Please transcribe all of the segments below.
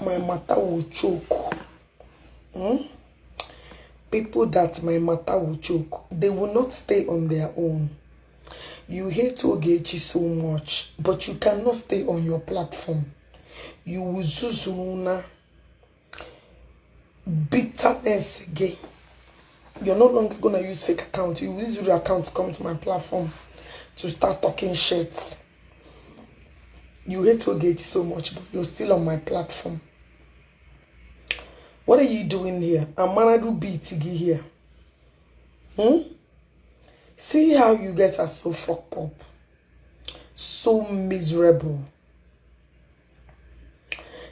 My matter will choke. People that my matter will choke, they will not stay on their own. You hate Ogechi so much, but you cannot stay on your platform. You will zuzuna bitterness again. You're no longer gonna use fake account. You will use your account to come to my platform to start talking shit. You hate Ogechi so much, but you're still on my platform. What are you doing here? Amanadu BTG here. See how you guys are so fucked up. So miserable.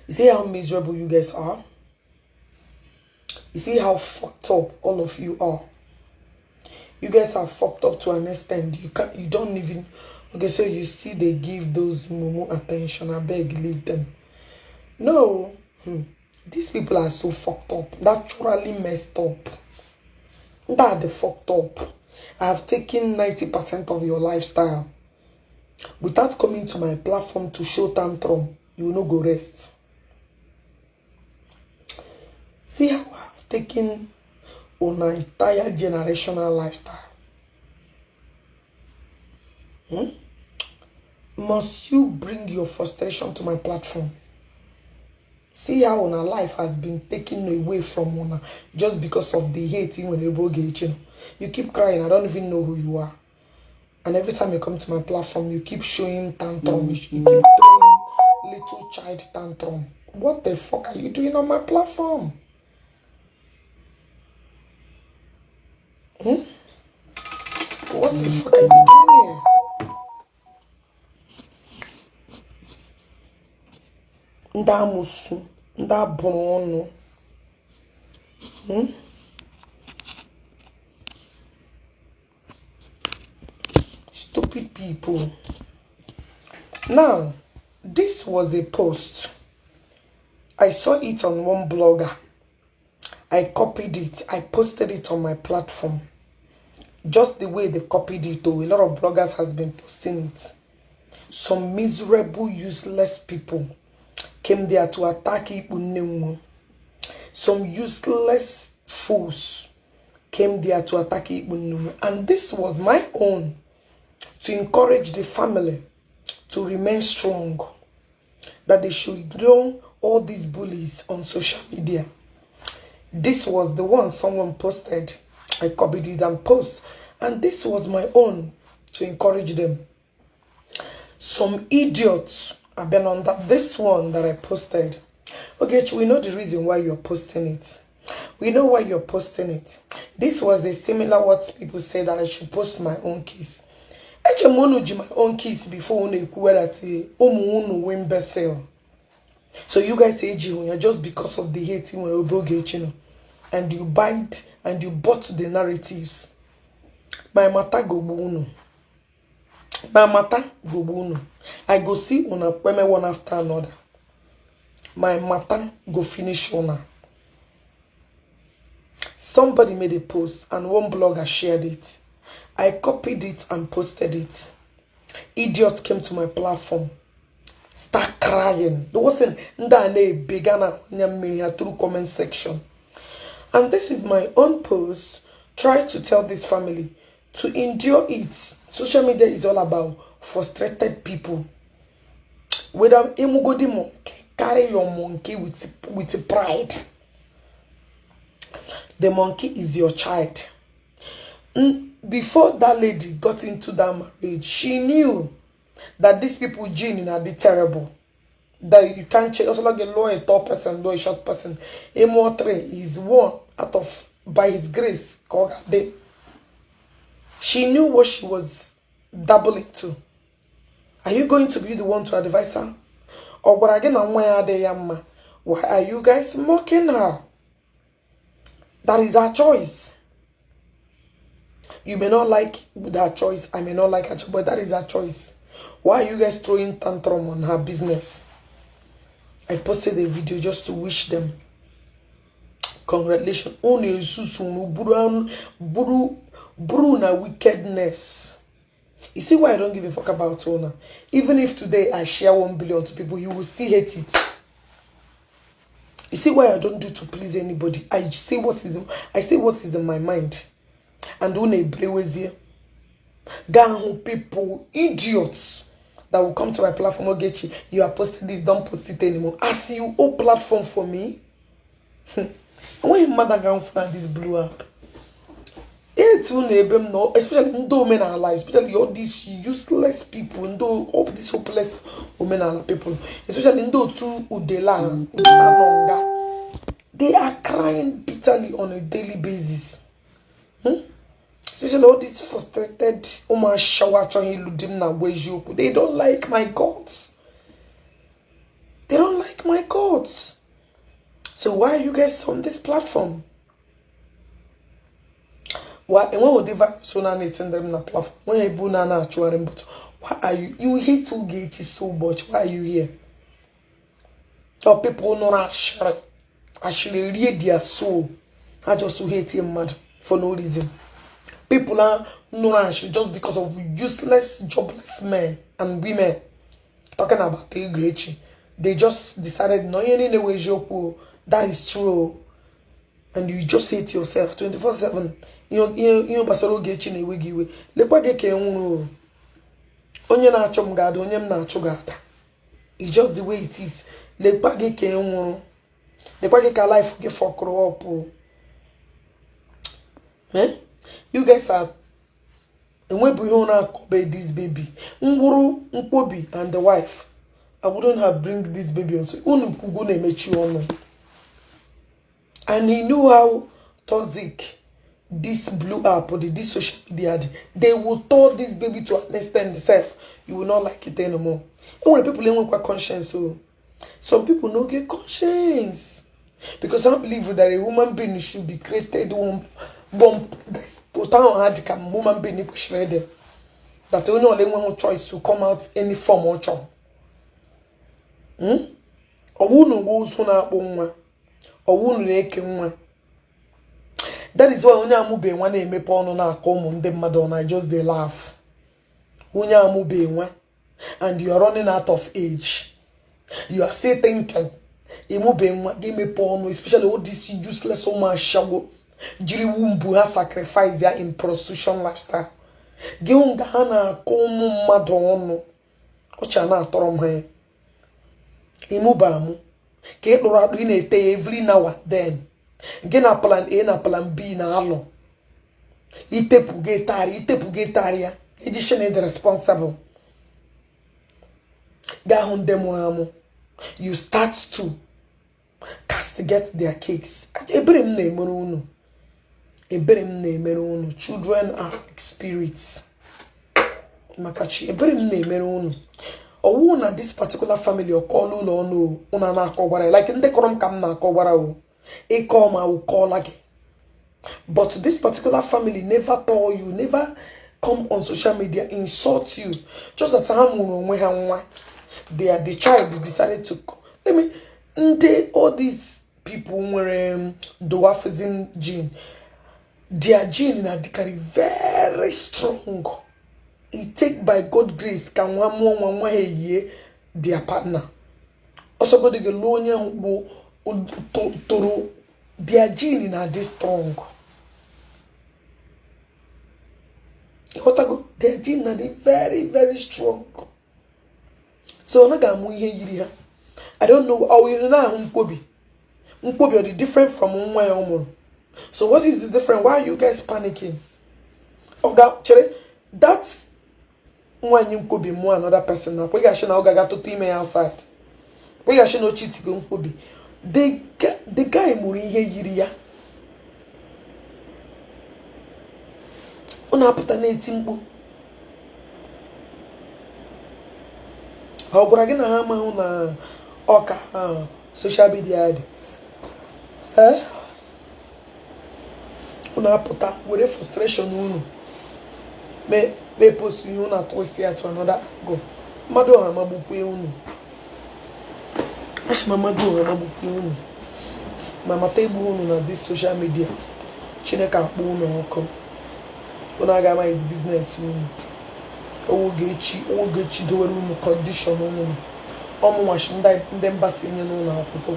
You see how miserable you guys are? You see how fucked up all of you are? You guys are fucked up to an extent. You can't, you don't even. Okay, so you see they give those mumu attention. I beg, leave them. No. These people are so fucked up. Naturally messed up. That they fucked up. I have taken 90% of your lifestyle. Without coming to my platform to show tantrum, you will not go rest. See how I've taken on an entire generational lifestyle. Must you bring your frustration to my platform? See how una life has been taken away from una just because of the hate when you keep crying. I don't even know who you are. And every time you come to my platform, you keep showing tantrum. You keep throwing little child tantrum. What the fuck are you doing on my platform? Hmm? What the fuck are you doing here? Ndị amụsụ, ndị abụrụ ọnụ. Stupid people. Now, this was a post. I saw it on one blogger. I copied it. I posted it on my platform. Just the way they copied it, though, a lot of bloggers has been posting it. Some miserable, useless people came there to attack Ikpu. Some useless fools came there to attack Ikpu. And this was my own to encourage the family to remain strong, that they should ignore all these bullies on social media. This was the one someone posted. I copied it and post. And this was my own to encourage them. Some idiots have been on that. This one that I posted. Okay, we know the reason why you're posting it. We know why you're posting it. This was a similar what people say that I should post my own case. Eche m unu ji my own case before unu ekwuwe that ụmụ unu wee imbecile. So you guys say eji ya just because of the hate nwere obe Ogechi nọ. And you bite and you bought the narratives. My matter go gbu unu. My matter go gbu unu. I go see una kpeme one after another. My matter go finish una. Somebody made a post and one blogger shared it. I copied it and posted it. Idiot came to my platform, start crying. There wasn't through comment section. And this is my own post. Try to tell this family to endure it. Social media is all about frustrated people. Whether imugodi monkey, carry your monkey with pride. The monkey is your child. Before that lady got into that marriage, she knew that these people gene are be terrible. That you can't change. Also, like a low, a tall person, low, a short person. A more three is one out of by his grace. She knew what she was dabbling to. Are you going to be the one to advise her? Or what again? Why are you guys mocking her? That is her choice. You may not like that choice. I may not like her choice, but that is her choice. Why are you guys throwing tantrum on her business? I posted a video just to wish them congratulations. Buru wickedness. You see why I don't give a fuck about Ona? Even if today I share 1 billion to people, you will still hate it. You see why I don't do to please anybody? I say what is in my mind. And unu eberewezie gaa hụ people, idiots that will come to my platform, "Ogechi, you are posting this, don't post it anymore." As you own platform for me, enweghị mmadụ aga mfu na this blue app etu unu ebe m nọ, especially ndị omenala, especially all these useless people, ndị all these hopeless omenala people, especially ndị otu udela udela nọ nga. They are crying bitterly on a daily basis, Especially all these frustrated ụmụ ashawa achọghị ịlụ di m na-agwa eziokwu. They don't like my guts. They don't like my guts. So why are you guys on this platform? Why? Enweghị ụdị virus na na-esendere m na platform, nweghị ebe unu a na-achụgharị m, but why are you, you hate Ogechi so much? Why are you here? Or people nọrọ ashịrị ashịrị erie their soul, ha just hate mmadụ for no reason. People are nọrọ ashịrị just because of useless, jobless men and women talking about Ogechi. They just decided na onye niile wee eziokwu, that is true, and you just hate yourself 24/7. Ihe gbasara Ogechi na-ewe gị iwe. Lekwa gị ka e nwụrụ. Onye na-achụ m ga-ada, onye m na-achụ ga-ada. It's just the way it is. Lekwa gị ka e nwụrụ, lekwa gị ka life gị fuckụrụ up. Eh? You guys are enwebu ihe ọ na-akọbe this baby ngwụrụ mkpobi and the wife. I wouldn't have bring this baby on. So unu kwugo na-emechi ọnụ. And he knew how toxic this blue app or this social media dị. They will tell this baby to an extent self you will not like it anymore. Enwere people enwekwa conscience o. Some people no get conscience because I believe that a human being should be created one otu ahụ ha dị ka human being kwesịrị ịdị, that onye ọla enweghị choice to come out any form ọ chọrọ. Ọwụ unu gba ụzụ na-akpụ nwa, ọwụ unu na-eke nwa. That is why onye amụbe nwa na-emepe ọnụ na-akọ ụmụ ndị mmadụ ọ na just dey laugh. Onye amụbe nwa and you are running out of age, you are still thinking ịmụbe nwa gị mepe ọnụ, especially all these useless ụmụ ashawo jiri womb ha sacrifice ya in prostitution lifestyle. Gị hụ nga ha na-akọ ụmụ mmadụ ọnụ ọcha na-atọrọ m ha ya. Ịmụba amụ ka ị kpụrụ akpụ, ị na-ete ya every now and then. Gị na plan A na plan B na-alụ, itepụ gị tarị, itepụ gị tarị ya iji shi na ịdị responsible. Gaa hụ ndị mụrụ amụ, you start to castigate their cakes. Ebere m na-emere unu, ebere m na-emere unu. Children are like spirits. Maka chi, ebere m na-emere unu. Ọwụ na this particular family ọkọọla ụlọ ọnụ unu na-akọgwara ya like ndị kọrọ m ka m na-akọgwara o. Ịkọ ma awụkọọla gị, but this particular family never told you, never come on social media insult you, just that ha mụrụ onwe ha nwa. They are the child decided to let me ndị all these people nwere dwarfism gene, their gene na-adịkarị very strong. It take by God grace ka nwa mụọ nwa, nwa ha eyie their partner. Ọsọgodi gị lụọ onye bụ toro, their gene na-adị strong. Ịghọtago? Their gene na-adị very very strong, so ọ naghị amụ ihe yiri ha. I don't know. Ọ wụ na-ahụ mkpobi, mkpobi ọ dị different from nwa ya ọ mụrụ. So what is the difference? Why are you guys panicking? Ọ ga chere that nwaanyị mkpobi mụọ another person na kweghachi na ọ ga-aga tụtụ ime ya outside, kweghachi na ochitigo mkpobi. The guy mụrụ ihe yiri ya. Ọ na-apụta na-eti mkpu. Ọ gwara gị na ha amaghị na ọka social media dị. Ọ na-apụta were frustration unu mee post ihe unu atwist ya to another angle. Mmadụ ọha magbukwe unu. Achị ma mmadụ ọha magbukwe unu. Ma mata egbu unu na this social media. Chineke akpọ unu ọkụ. Unu aga ama his business unu. Ogechi dowere unu condition unu. Ọmụnwachi ndị mba si enye n'ụlọ akwụkwọ.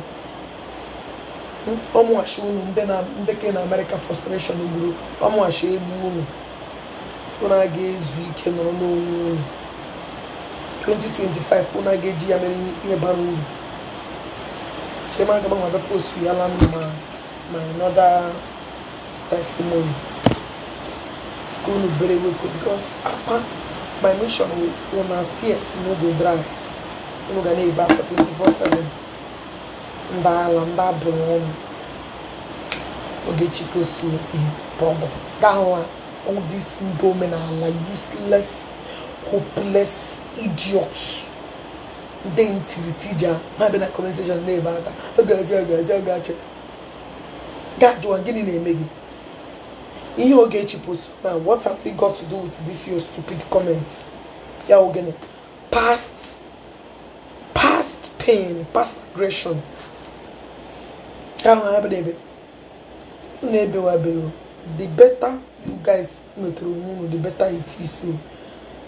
Ọmụghachi unu ndị na ndị ke na Amerịka, frustration gburu ọmụghachi egbu unu. Unu a ga-ezu ike, nọrọ n'onwe unu. 2025, unu a ga-eji ya mere ihe bara uru. Chere m, aga m abịa post ya la ma another testimony ka unu bere wekwe, because akpa my mission, una tears no go dry. Unu ga na-ebe akwa 24/7. Ndị ala, ndị abụrụ ọnụ. Ogechi kosu ihe problem gaa hụ ha, all this ndị omenala, useless, hopeless idiots, ndị ntiritija ha bịa na comment section na-ebe aka. Ogechi, Ogechi, Ogechi, gaa jụọ gịnị na-eme gị ihe Ogechi post now. What has it got to do with this your stupid comment? Ya wụ gịnị? Past pain, past aggression. Ahụ ha bịara ebe unu ebewabeghị. The better you guys nwetara onwe unu, the better it is. O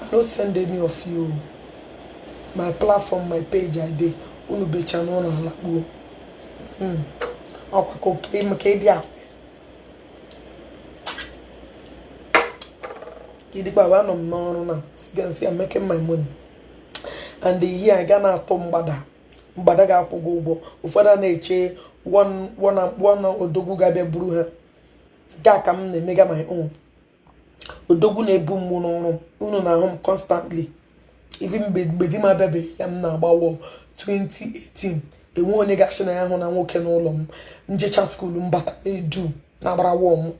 I no send any of you my platform, my page. I dey unu becha n'ụlọ alakpuo. Ọkwa ka oke maka ịdị ahụ ịdịkwa anọ m n'ọrụ na, as you can see, I'm making my money, and the year ga na-atụ mgbada mgbada ga-akwụ gị ụgwọ. Ụfọdụ a na-eche one one one odogwu ga-abịa buru ha. Nke a ka m na-emega my own. Odogwu na-ebu mgbu n'ọrụ m. Unu na-ahụ m constantly, even mgbe di m abịabeghị ya, m na-agba wọ 2018. Enwe onye ga-achị na ya hụ na nwoke n'ụlọ m. Njecha school, mbata edu na-agbara wọ m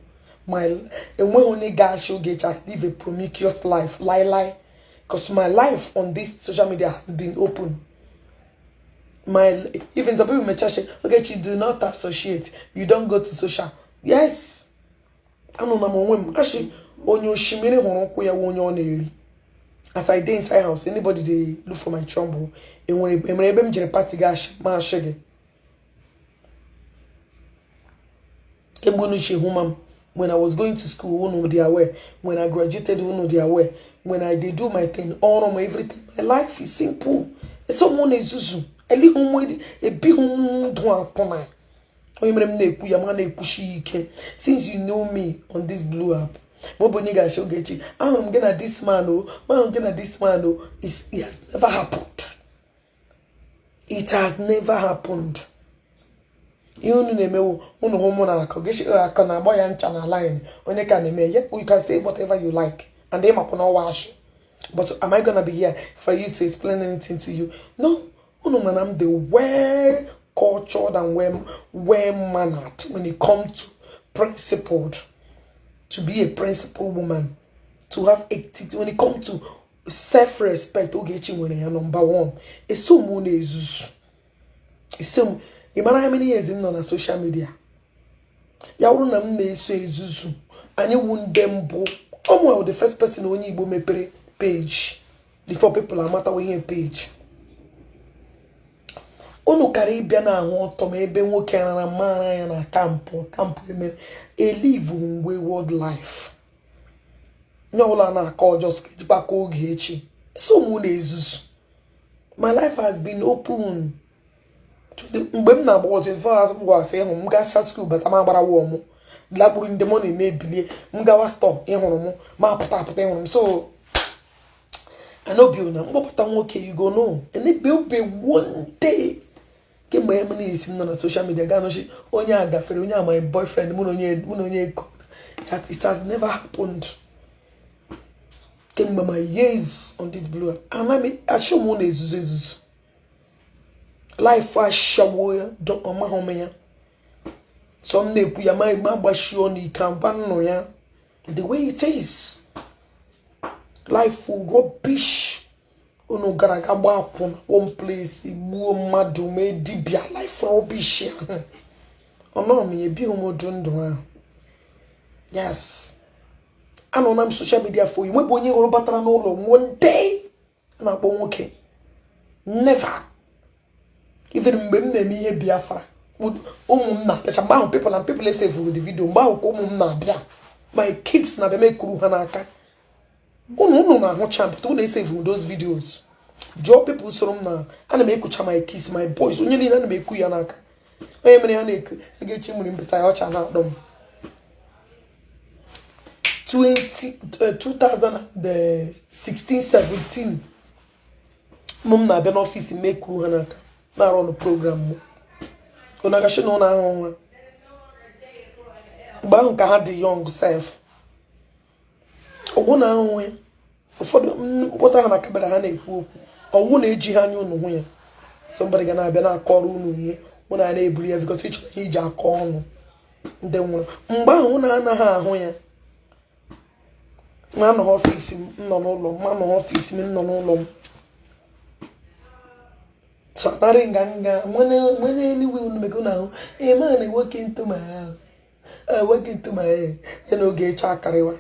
my. Enweghị onye ga-achị Ogechi I live a promiscuous life. Lie lie, because my life on this social media has been open. My, even some people may say, "Ogechi, do not associate, you don't go to social." Yes, anọ na m onwe m achị. Onye osimiri hụrụ ụkwụ ya wụ onye ọ na-eri. As I dey inside house, anybody dey look for my trouble? Enwere ebe m jere party ga-ashị ma ashị gị kemgbe unu chi hụ ma m. When I was going to school, unu dey aware. When I graduated, unu dey aware. When I dey do my thing, ọrụ m, everything, my life is simple. Eso mụ na-ezuzu elighị ụmụ ebighị m ndụ akwụna. Onye mere m na-ekwu ya ma na-ekwuchi ike. Since you know me on this blue app, ma ọ bụ onye ga-achị Ogechi, ahụrụ m gị na this man o, ma ahụrụ m gị na this man o. It has never happened. It has never happened. Ihe unu na-emewo, unu hụ mụ na akụ gị, akụ na-agba ya ncha na line. Onye ka na-eme ya? You can say whatever you like and ịmakwa na ọwa ashị, but am I gonna be here for you to explain anything to you? No. Unu mana m the well cultured and well mannered when it come to principled, to be a principled woman, to have ethics. When it come to self-respect, Ogechi nwere ya number one. Eso m na-ezuzu, eso m. Ị mara how many years m nọ na social media? Ya bụrụ na m na-eso ezuzu, anyị wu ndị mbụ. Ọmụ the first person onye Igbo mepere page before people amatawa ihe page. Unu kara ịbịa na-ahụ ọtọ ma ebe nwoke rara mara ya na kampụ emere elive wayward life. Nye ọbụla na-akọ ọjọọ ka ejikwa aka oge echi so mụ na-ezuzu. My life has been open. Mgbe m na-agba 24 hours, m gwasị ịhụ m gacha school bata, m agbara wọ m lakpuru ndị mụ na-eme ebilie, m gawa store, ịhụrụ m ma apụta apụta, ịhụrụ m. So anobi na mkpọpụta nwoke, you go know enebe obe one day. Kemgbe m na-esi m nọ na social media gaa nọchi onye a gafere onye a my boyfriend, mụ na onye eko, that it has never happened. Kemgbe my years on this blue app, ana m achọ m na ezuzu ezuzu life ashawo ya ọmahụ m ya. So m na-ekwu ya ma agbashi ọnụ ike agwa nnụ ya the way it is. Life rubbish unu gara aga gba akwụna one place, gbuo mmadụ, mee dibịa, life rubbish ahụ ọnọ m ya ebighị m ụdị ndụ ahụ. Yes, anọ na m social media for enwebụ onye hụrụ batara n'ụlọ one day a na-akpọ nwoke. Never. Even mgbe m na-eme ihe Biafra, ụmụ m na-abịacha mgbe ahụ. People and people esevuru the video mgbe ahụ ka ụmụ m na-abịa, my kids na-abịa m ekuru ha n'aka. Unu na-ahụcha, but unu esevuru those videos. Jụọ people soro m na ana m ekucha my kids, my boys, onye niile ana m eku ya n'aka. Onye mere ya na-eku Ogechi mụrụ mbisa ya ọcha na-akpọ m 20 2016 17 mụ m na-abịa n'ọfịs m ekuru ha n'aka na-arụ ọrụ program m. Unu agachi na ụlọ ahụ nwa mgbe ahụ ka ha dị young sef. Ọgwụ na ahụhụ ya ụfọdụ mkpọta ha na camera ha na-ekwu okwu ọwụ na-eji ha anya unu hụ ya. Somebody ga na-abịa na-akọrọ unu nye unu a na-eburu ya because ịchọrọ ihe iji akọ ọnụ ndị nwụrụ mgbe ahụ unu anaghị ahụ ya. Ma anọghị ọfịs m nọ n'ụlọ m, ma anọghị ọfịs m nọ n'ụlọ m. So anarị nga nga nwere anyway unu mego na ahụ a man walk into my house, I walk into my head ya na Ogechi akarịwa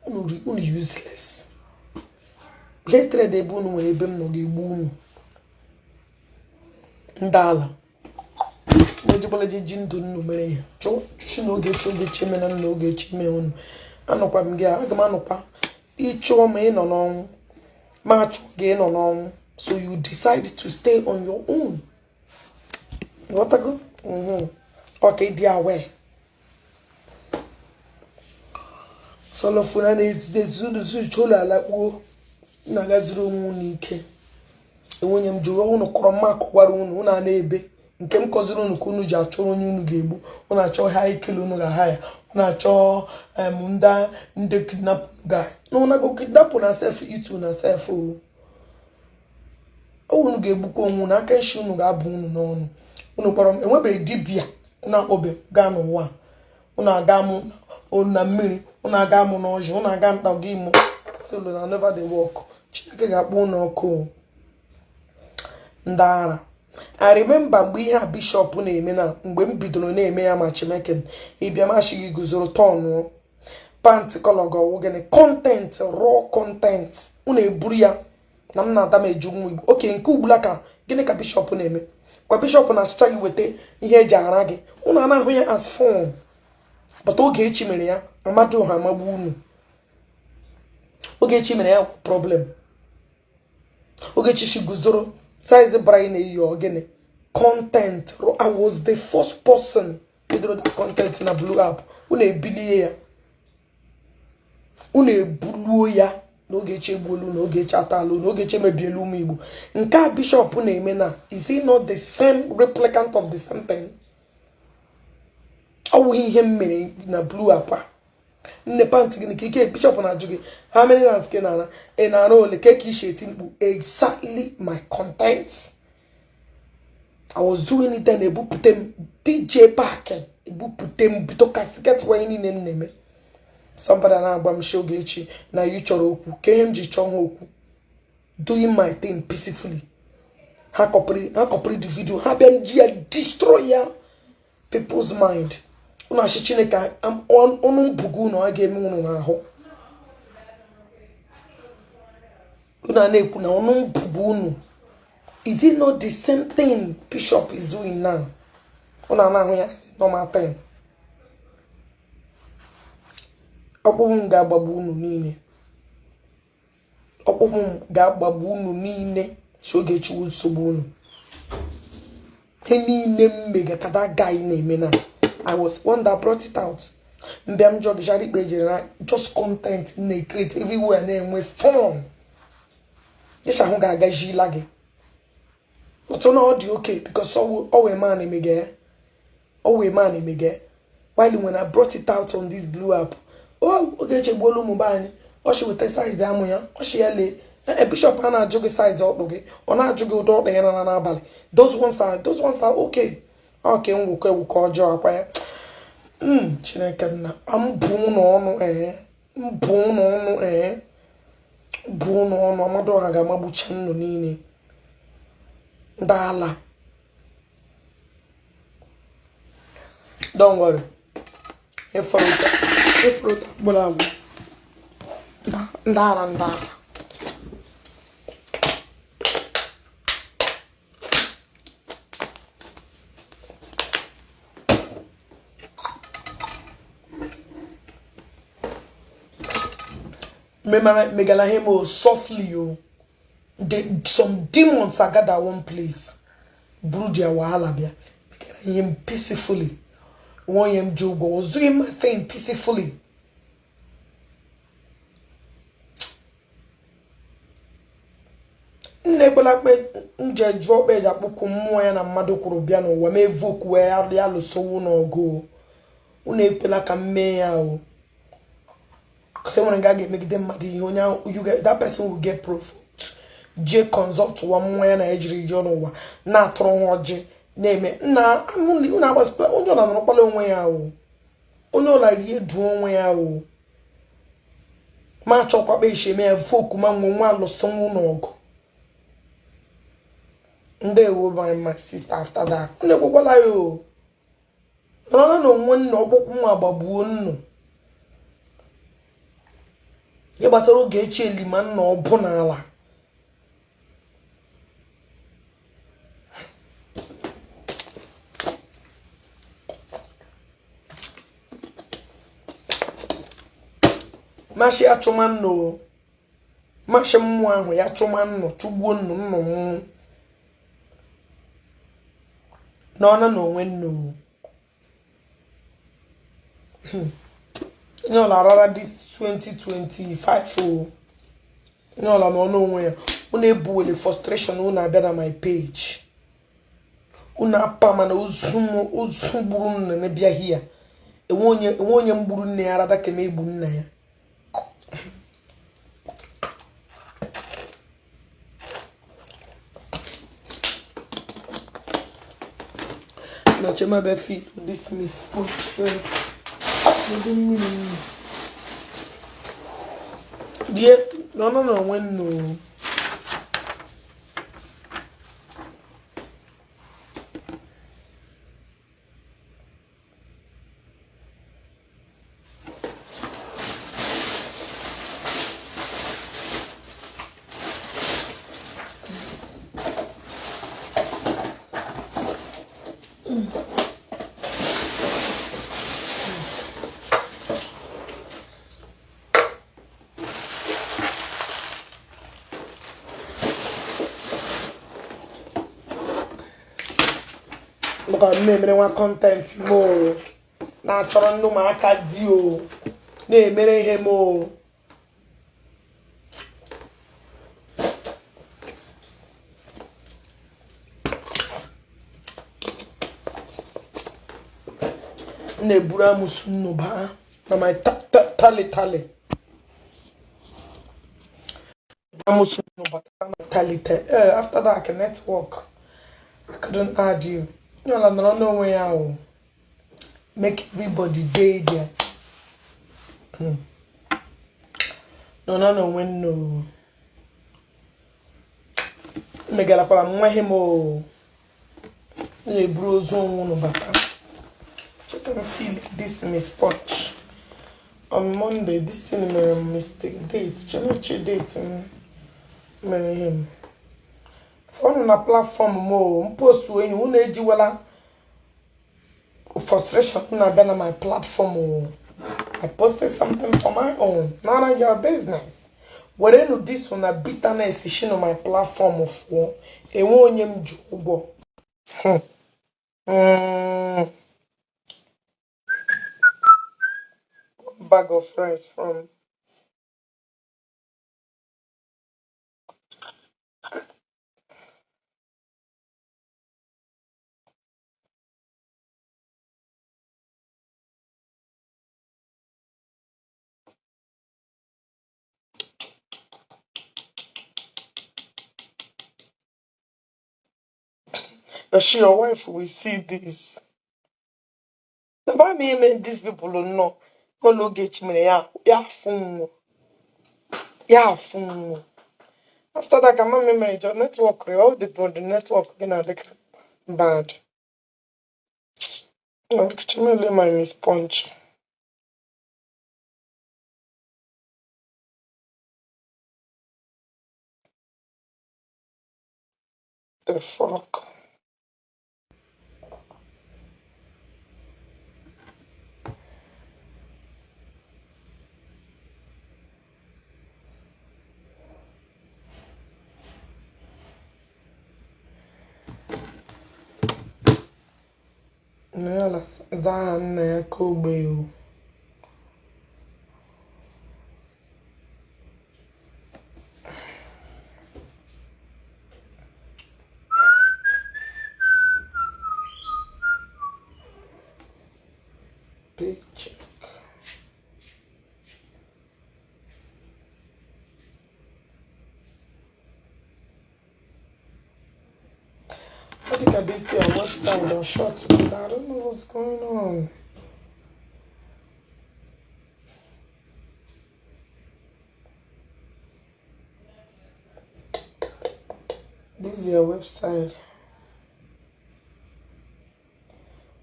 unu useless hatred ebe unu nwere ebe m nọ ga-egbu unu ndị ala na-ejikwala ji ndụ nnu mere ihe chụ chi na Ogechi. Ogechi emena nna Ogechi eme unu. Anọkwa m gị, aga m anọkwa ịchụọ ma ị nọ n'ọnwụ, ma achụọ gị ịnọ n'ọnwụ. So you decide to stay on your own. Ghọtago? Ọ ka ịdị aware sọlọfuna na-ezuzuchola ala kpuo na-agaziri onwe unu ike. Enwenye m jụrụ unu kọrọ mma akọwara unu, unu a na-ebe nke m kọziri unu ka unu ji achọ onye unu ga-egbu. Unu achọ ha ikele unu ga-aha ya, unu achọ ndị kidnap ga na unu go kidnap na sef itu na sef o unu ga-egbukwa onwe unu. Aka nshi unu ga-abụ unu n'ọnụ. Unu kpọrọ m enwebeghị dibịa unu akpọbe gaa n'ụwa. Unu aga mụ na mmiri, unu aga mụ n'ọjị, unu aga nta gị mụ silo na never dey work. Chineke ga-akpọ unu ọkụ, ndị ara. I remember mgbe ihe a bishọp na-eme na mgbe m bidoro na-eme ya matchmaking, ịbịa mashi gị guzoro tọnụ pant colour gị ọwụ gịnị? Content, raw content. Unu eburu ya na m na-ada m eju nwa Igbo oke nke ugbula ka gịnị ka bishọp na-eme kwa. Bishọp na-achịcha gị weta ihe eji ara gị, unu a na-ahụ ya as fun, but Ogechi mere ya Amadioha amagbu unu. Ogechi mere ya problem. Ogechi shi guzoro size bara na-eyi ọ gịnị? Content. I was the first person bidoro that content na blue app. Unu ebilie ya, unu ebuluo ya na Ogechi egbuolu, na Ogechi atalụ, na Ogechi emebielu ụmụ Igbo. Nke a bishọp na-eme na is he not the same replicant of the same thing? Ọ wụghị ihe m mere na blue app a. Nne pant gịnị ka ike bishọp na-ajụ gị how many rounds ka ị na-ara, ị na-ara ole ka ka isi eti mkpu? Exactly my content I was doing it then. Ebupụte m DJ Park, ebupụte m bido casket ihe niile m na-eme. Somebody na-agba m shi Ogechi na you chọrọ okwu ka ihe m ji chọọ ha okwu. Doing my thing peacefully, ha copyrị, ha copyrị the video, ha bịa ji ya destroy ya people's mind. Unu achị Chineke ọnụ mbugo unu a ga-eme unu n'ahụ. Unu a na-ekwu na ọnụ mbugo unu. Is it not the same thing bishop is doing now? Unu a na-ahụ ya as a normal thing. Ọkpụkpụ m ga-agbagbu unu niile, ọkpụkpụ m ga-agbagbu unu niile. Si Ogechi nsogbu unu ihe niile m mega ka that guy na-eme na I was one that brought it out. Mbịa m jọgịchara ikpe ejere na just content na-create everywhere na-enwe fun. Ịcha ahụ ga-agajila gị otu na ọ dị okay because ọ wee man emege ya, ọ wee man emege ya. While when I brought it out on this blue app, oh, Ogechi egbuola ụmụ be anyị, ọ shi weta size amụ ya, ọ shi ya lee. Ee, bishọp a na-ajụ gị size ọkpụ gị, ọ na-ajụ gị ụdị ọkpa ya na n'abalị. Those ones are okay. Okay, nwụkọ ewukọ ọjọọ akwa ya. Chineke nna mbụ ụnụ ọnụ. Ee, mbụ ụnụ ọnụ. Ee, bụ ụnụ ọnụ. Amadioha ga-amagbucha nnụ niile, ndị ala. Don't worry, ịfụrụ ụta mkpụrụ agwụ ndị ara, ndị ara. Megala him o softly o. Some demons are gathered one place buru their wahala bịa. Megara Ihe m peacefully, nwe onye m ji ụgwọ, was doing my thing peacefully. Nne ekwela kpe nje jụọ kpe eji akpụkwu mmụọ ya na mmadụ kwuru bịa n'ụwa ma evoku ya ya lụsowo n'ọgụ. Unu ekwela ka m mee ya o. Because enwere nga a ga-emegide mmadụ ihe onye ahụ, you get, that person will get provoked, jee consult ụwa mmụọ ya na ejiri jụọ n'ụwa na-atụrụ ha ọjị na-eme nna. Unu agbasikwala onye ọla nọrọkwala onwe ya o. Onye ọla rie duo onwe ya o. Ma achọkwa kpa eshi eme ya voku ma nwe nwa alụsonwu n'ọgụ. Ndewo, my sister. After that, unu ekwekwala ya o. Nọrọ na onwe nna ọkpụkpụ nwa gbagbuo nnu. Ihe gbasara oge echi elima nna ọbụ n'ala. Mashi achụma nnụ o. Mashi mmụọ ahụ ya chụma nnụ, chụgbuo nnụ nnụ nwụ n'ọna na onwe nnu. Onye ọla arara this 2025 o. Onye ọla nọ n'onwe ya. Unu ebuwele frustration unu abịa na my page. Unu apa mana ozu m ozu gburu nne bịa hia. Enwe onye mgburu nne ya rada keme egbu nna ya. Na chema be feel this miss self. Ebe mmiri mmiri. Die nọ nọ n'onwe nnu. Maka m na-emere nwa content m o, na-achọrọ ndị ụmụaka di o, na-emere ihe m o. M na-eburu amụsụ nnu baa na my tali tali. Amụsụ nnu bata na tali tali. After that network, I couldn't add you. Onye ọla nọrọ n'onwe ya o. Make everybody dey there. Nọrọ n'onwe nnu. Megalakwara m nwa ihe m o. M na-eburu ozu onwe unu bata. Check and feel this miss punch. On Monday, this thing mere m mistake date. Chemeche date m mere ihe m. Fọnụ na platform m o, m postu ihe unu ejiwela frustration unu abịa na my platform o. I posted something for my own, none of your business. Werenụ this one na bitterness shi na my platform fụọ. Enwe onye m ji ụgwọ. Bag of rice from she, your wife will see this. Baba me eme these people no. Ụlọ Ogechi mere ya ya afụ nwụ. Ya afụ nwụ. After that, ka mama mere your network, all the network gị na-adị ka bad. Chimele my miss punch. The fuck? Zaa aha nna ya ka ogbe o. Paycheck. I think at this their website or short, but I don't know what's going on. This is their website.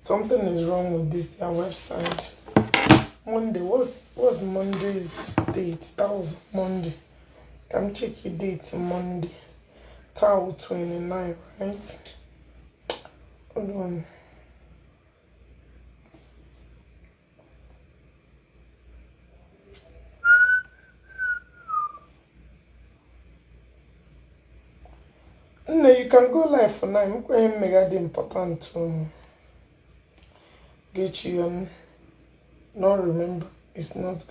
Something is wrong with this their website. Monday, what's Monday's date? That was Monday. Come check your date Monday. Tau 29, right? Hold on. No, you can go live for now. I'm going mega important to get you and not remember. It's not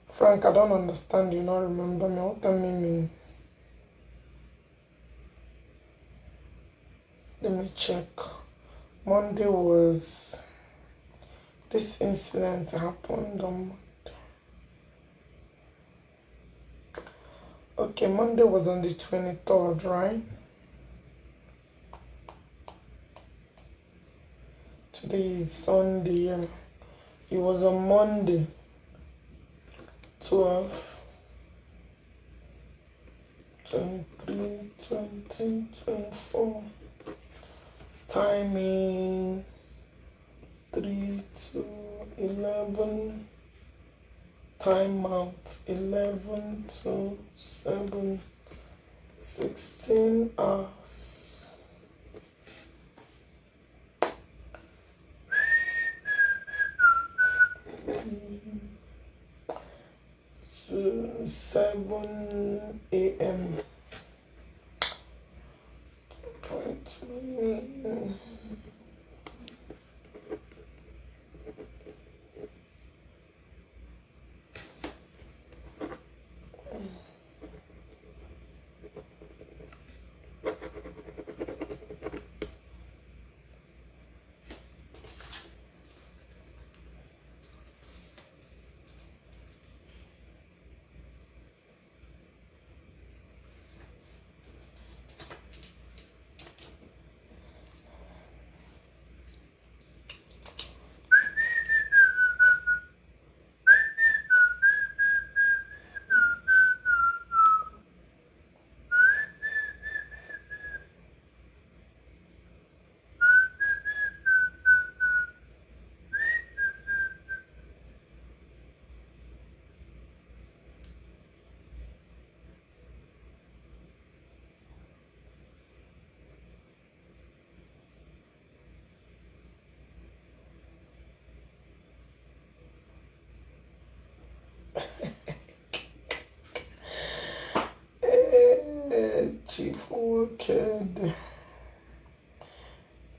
Frank, I don't understand you not remember me. What that mean? Let me check. Monday was this incident happened on Monday. Okay, Monday was on the 23rd, right? Today is Sunday, yeah. It was on Monday, 12, 23, 20, 24. Timing 3 to 11. Time out 11 to 7, 16 hours. To 7 a.m. 20. Chief Wicked.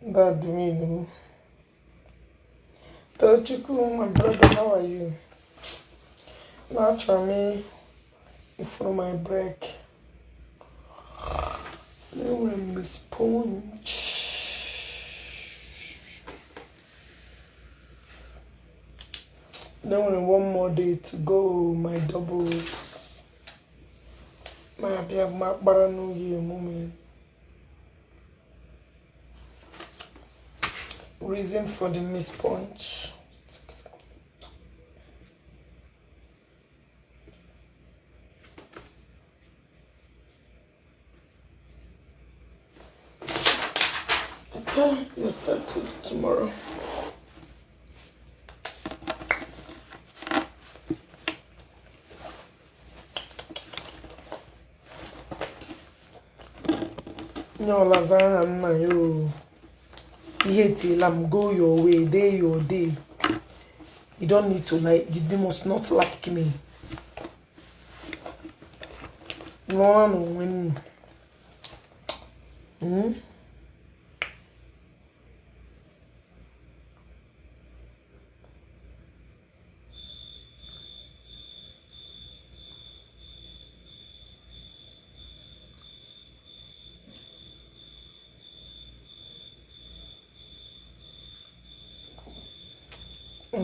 That mean. Tochukwu, my brother, how are you? Now, me for my break. Miss Punch. Then only one more day to go, my doubles. My moment. Reason for the miss punch. Okay, you're settled tomorrow. No, Lazana, you. Go your way, day your day. You don't need to like, you must not like me. No, no, when.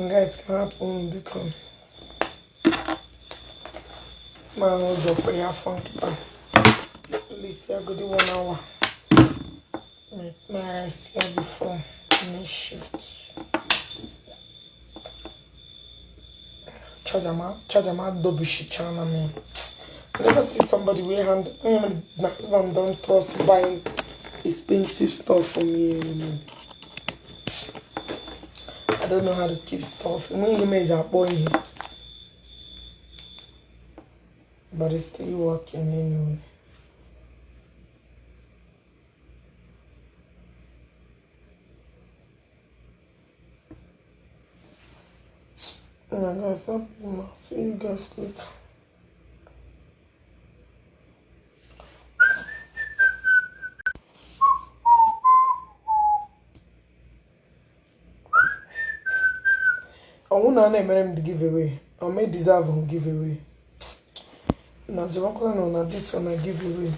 Guys, ka hapụ m biko. Ma ụzọ kwere afọ nkịta. At least agodi one hour. May I rest here before next shift. Charger ma dobishichana me. I never see somebody wey hand my husband don trust buying expensive stuff for me anymore. I don't know how to keep stuff. Enweghị m eji akpọ ihe. But it's still working anyway. No, guys, stop. See you guys later. Ọnwụ na na-emere m the giveaway. I may deserve a giveaway. Na jebakwala na this one na giveaway.